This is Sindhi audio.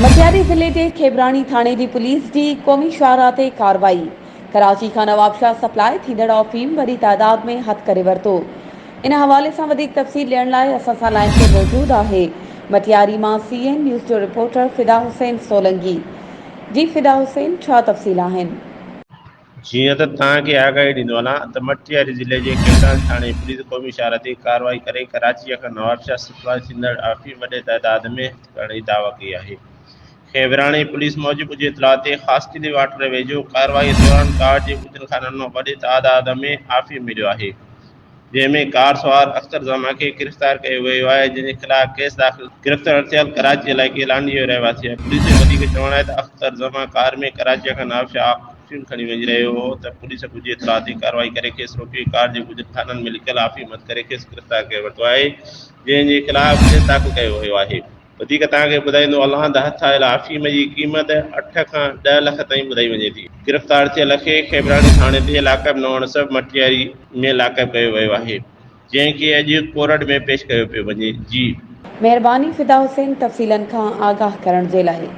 مٽياري ضلعي جي کيبراڻي ٿاڻي جي پوليس جي قومي شاهراهه تي ڪارروائي، ڪراچي کان نوابشاهه سپلاء ٿيندڙ آفيم وڏي تعداد ۾ هٿ ڪري ورتو. ان حوالي سان وڌيڪ تفصيل ڏيڻ لاء اسان سان لائين تي موجود آهي مٽياري مان سي اين نيوز جو رپورٽر فدا حسين سولنگي. جي فدا حسين ڇا تفصيل آهن؟ جيئن ته توهان کي آگاهي ڏيندو هلان ته مٽياري ضلعي جي کيتان ٿاڻي پوليس قومي شاهراهه تي ڪارروائي ڪري ڪراچيء کان نوابشاهه سپلاء ٿيندڙ آفيم وڏي تعداد ۾ هٿ ڪرڻ جي دعويٰ ڪئي آهي. کيبراڻي پوليس موجب ڪجهه اطلاع تي خاصخيلي واٽر ويجهو ڪارروائي دوران ڪار جي ڳجهن خانن مان وڏي تعداد ۾ آفيم مليو آهي. جنهن ۾ ڪار سوار اختر زمان کي گرفتار ڪيو ويو آهي جنهن جي خلاف ڪيس داخل گرفتار ٿيل ڪراچي علائقي لانڍي جو رهواسي آهي پوليس جو وڌيڪ چوڻ آهي ته اختر زمان ڪار ۾ ڪراچي کان نوابشاهه آفيم کڻي وڃي رهيو هو ته پوليس ڳجهي اطلاع تي ڪارروائي ڪري کيس روڪي ڪار جي ڳجهن خانن ۾ لڪل آفيم هٿ ڪري کيس گرفتار ڪري ورتو آهي جنهن جي خلاف ڪيس داخل ڪيو ويو آهي. وڌيڪ توهان کي ٻڌائيندو هلان ته هٿ آيل آفيم جي قيمت اٺ کان ڏهه لک تائين ٻڌائي وڃي ٿي. گرفتار ٿيل کي کيبراڻي ٿاڻي تي لاڪپ نه هئڻ سبب مٽياري ۾ لاڪپ ڪيو ويو آهي، جنهن کي اڄ ڪورٽ ۾ پيش ڪيو پيو وڃي. جي. مهرباني فدا حسين تفصيلن کان آگاهه ڪرڻ جي لاء.